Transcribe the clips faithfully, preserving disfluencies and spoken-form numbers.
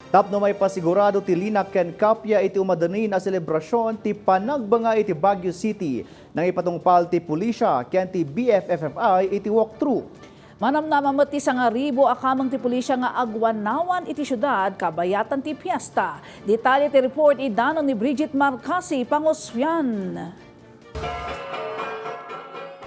Tapno maipasigurado ti linak ken kappia iti umadanin a selebrasyon ti panagbenga iti Baguio City, nangipatungpal ti pulisya ken ti B F F F I iti walkthrough. Manamnama met ti sangaribu a kameng ti pulisya nga agwanawan iti siudad kabayatan ti piesta. Detalye ti report idanon ni Bridget Marcasi Pangosfian.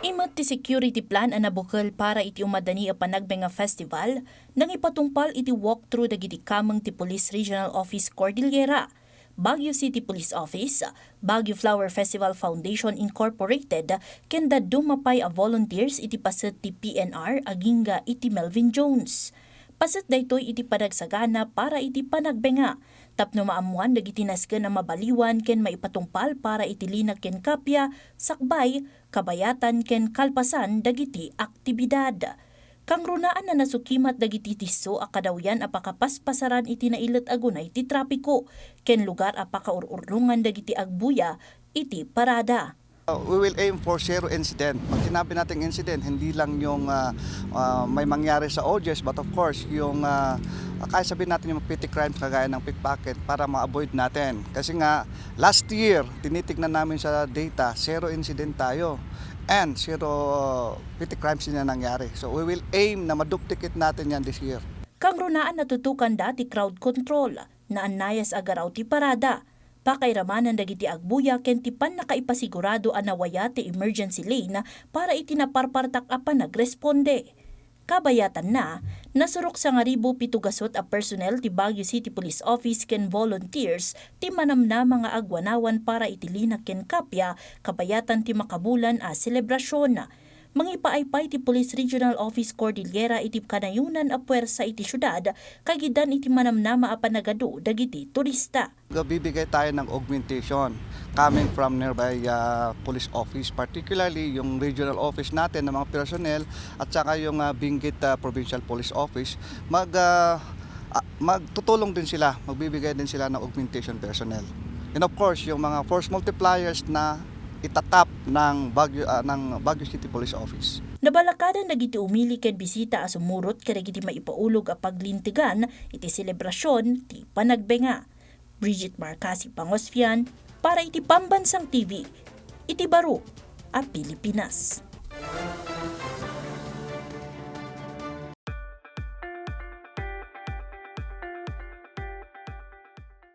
Imet ti security plan a nabukel para iti umadani a Panagbenga Festival, nangipatungpal iti walkthrough dagiti kameng ti Police Regional Office Cordillera, Baguio City Police Office, Baguio Flower Festival Foundation Incorporated, ken dadduma pay a volunteers iti paset ti P N R agingga iti Melvin Jones. Paset daytoy iti panagsagana para iti panagbenga, tapno maammoan dagiti nasken a mabaliwan ken maipatungpal para iti linak ken kappia, sakbay, kabayatan ken kalpasan dagiti aktibidad. Kangrunaan a nasukimat dagiti disso a kadawyan a pakapaspasaran iti nailet a gunay ti trapiko ken lugar a pakaur-urnongan dagiti agbuya iti parada. Uh, we will aim for zero incident. Pag sinabi nating incident, hindi lang yung, ah, ah, may mangyari sa audience, but of course, yung, ah, kahit sabihin natin yung petty crimes kagaya ng pickpocket para ma-avoid natin. Kasi nga, last year, tinitignan namin sa data, zero incident tayo and zero petty crimes din na nangyari. So we will aim na ma-duplicate natin yan this year. Kangrunaan natutukan dati crowd control, naannayas a garaw ti parada, pakairamanan dagiti agbuya ken ti pannakaipasigurado a nawaya ti emergency lane para iti naparpartak a panagresponde. Kabayatanna, nasurok sangaribu pito gasut a personnel ti Baguio City Police Office ken volunteers ti manamnama nga agwanawan para iti linak ken kappia kabayatan ti makabulan a selebrasyon. Mangipaay pay ti Police Regional Office Cordillera iti kanayonan a puwersa iti siudad kagiddan iti manamnama a panagadu dagiti turista. Bibigay tayo ng augmentation coming from nearby, ah, police office, particularly yung regional office natin ng mga personnel at saka yung, ah, Benguet, ah, Provincial Police Office. Mag, ah, ah, magtutulong din sila, magbibigay din sila ng augmentation personnel. And of course, yung mga force multipliers na itatap ng Baguio, ah, ng Baguio City Police Office. Nabalakadan dagiti umili ken bisita a sumurot kadagiti maipaulog a paglintegan iti selebrasyon ti panagbenga. Bridget Marcasi Pangosfian para iti Pambansang T V, iti baro a Pilipinas.